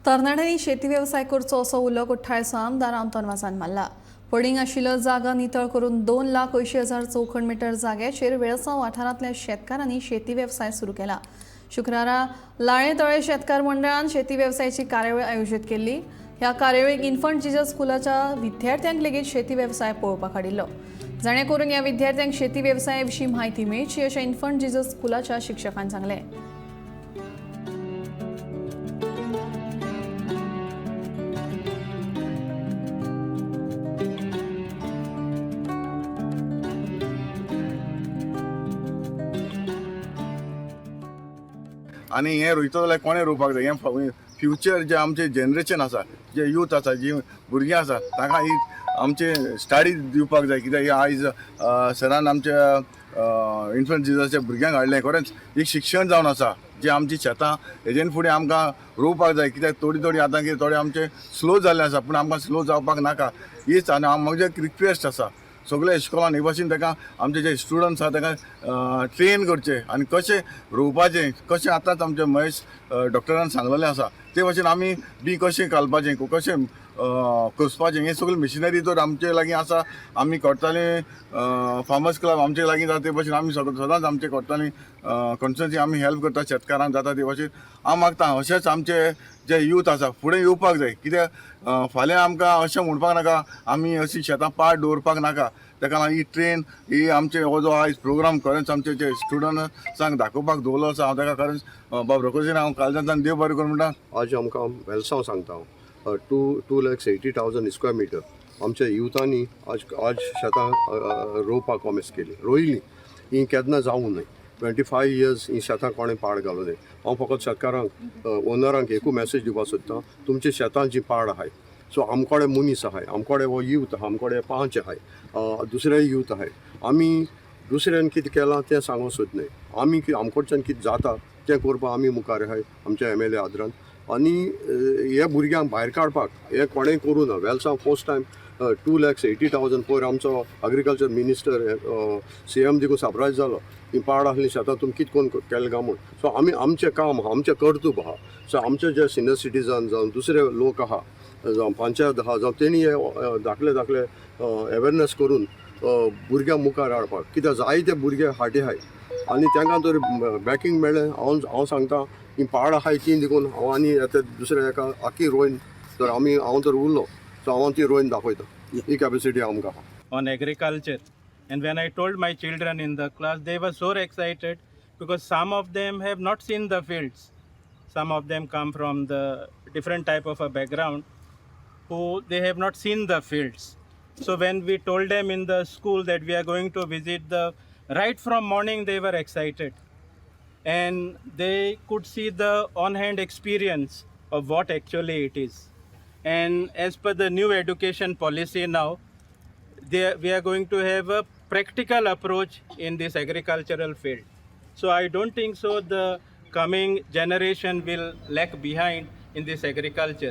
तरणाट्यांनी शेती वेवसाय करचो असो उलो कुठ्ठाळचो आमदार आंतोन वाजान मारला. पडींग आशिल्लो जागा नितळ करून 2,80,000 चौखण मिटर जाग्याचेर वेळसांव वाठारांतल्या शेतकारांनी शेती वेवसाय सुरू केला. शुक्रारा लाळे तळे शेतकार मंडळान शेती वेवसायाची कार्यावळ आयोजीत केल्ली. ह्या कार्यावळीक इन्फंट जिजस स्कुलाच्या विद्यार्थ्यांक लेगीत शेती वेवसाय पळोवपाक हाडिल्लो, जाणे करून ह्या विद्यार्थ्यांक शेती वेवसाया विशीं म्हायती मेळची अशें इन्फंट जिजस स्कुलाच्या शिक्षकान सांगलें. आनी हें रोयतलो जाल्यार कोणें रोवपाक जाय, हें फ्युचर जें आमचें जनरेशन आसा, जे यूथ आसा, जी भुरगीं आसा, तांकां ही आमचे स्टडी दिवपाक जाय. कित्याक आयज सरान आमच्या इन्फंट जिजसाच्या भुरग्यांक हाडलें, खरेंच एक शिक्षण जावन आसा. जे आमची शेतां हेजेन फुडें आमकां रोवपाक जाय, कित्याक थोडी थोडी आतां कितें थोडे आमचे स्लो जाल्ले आसा, पूण आमकां स्लो जावपाक नाका हीच. आनी हांव म्हजें एक रिक्वेस्ट आसा सगळे इस्कॉलान हे भाशेन ताका आमचे जे स्टुडंट्स आसा ताका ट्रेन करचे आनी कशें रोवपाचें, कशें आतांच आमचे महेश डॉक्टरान सांगलेलें आसा ते भाशेन आमी बी कशें घालपाचें, कशें कसपाचें, हें सगळें मिशिनरी तर आमचे लागीं आसा. आमी करतालीं फार्मर्स क्लब आमचे लागीं जाता ते भाशेन आमी सगळें सदांच आमचे करतालीं कॉन्स्टिट्युएन्सी आमी हेल्प करता शेतकारांक जाता ते भाशेन. हांव मागता अशेंच आमचे जे यूथ आसा फुडें येवपाक जाय, कित्याक फाल्यां आमकां अशें म्हणपाक नाका आमी अशी शेतां पाड दवरपाक नाका. ताका लागून ही ट्रेन ही आमचे हो जो आयज प्रोग्राम खरेंच आमचे जे स्टुडंट्सांक दाखोवपाक दवरलो आसा, हांव ताका खरेंच बाब रोकोजीन हांव कालजांतल्यान देव बरें करूं म्हणटा. आज आमकां वेलसांव सांगता हांव, 2,80,000 square meter आमच्या युथांनी आज शेतां रोवपाक कॉमेस केली, रोयली. ही केन्ना जावूं न्हय, 25 इयर्स ही शेतां कोणें पाड घालूं न्हय. हांव फकत शेतकारांक, ओनरांक एकू मॅसेज दिवपाक सोदतां, तुमच्या शेतां जी पाड आहाय, सो आमकोडे मनीस आहाय, आमकोडे हो यूथ आहा, आमकोडे पांच आहाय, दुसरे यूथ आहाय. आमी दुसऱ्यान कितें केलां तें सांगूंक सोद न्हय, आमी आमकडच्यान कितें जाता तें करपाक आमी मुखार आहाय आमच्या एमएलए आदरान. आनी हे भुरग्यांक भायर काडपाक हें कोणें करूं ना. वेलसांव फर्स्ट टायम 2,80,000. पयर आमचो एग्रीकल्चर मिनिस्टर सीएम देखून सरप्रायज जालो, ही पाड आसली शेतां तुमी कितें करून केलें काय म्हूण. सो आमी आमचें काम आहा, आमचें कर्तुब आहा. सो आमचे जे सिनियर सिटीजन जावं दुसरे लोक आहा, जावं पंचायत आहा, जावं तेणी हे धाकले धाकले अवेरनेस करून भुरग्यां मुखार हाडपाक, कित्याक जायते भुरगे फाटीं आहाय आनी तांकां जर बॅकींग मेळ्ळें, हांव सांगता ही पाड आहाय ती देखून हांव आनी आतां दुसऱ्या एका आखी रोयन तर आमी हांव तर उरलो, सो हांव ती रोयन दाखयता, ही कॅपेसिटी आमकां आहा. On agriculture. And when I told my children in the class, they were so excited because some of them have not seen the fields. Some of them come from the different type of a background who they have not seen the fields. So when we told them in the school that we are going to visit the, right from morning they were excited and they could see the on hand experience of what actually it is. And as per the new education policy now, we are going to have a practical approach in this agricultural field. So I don't think so the coming generation will lag behind in this agriculture.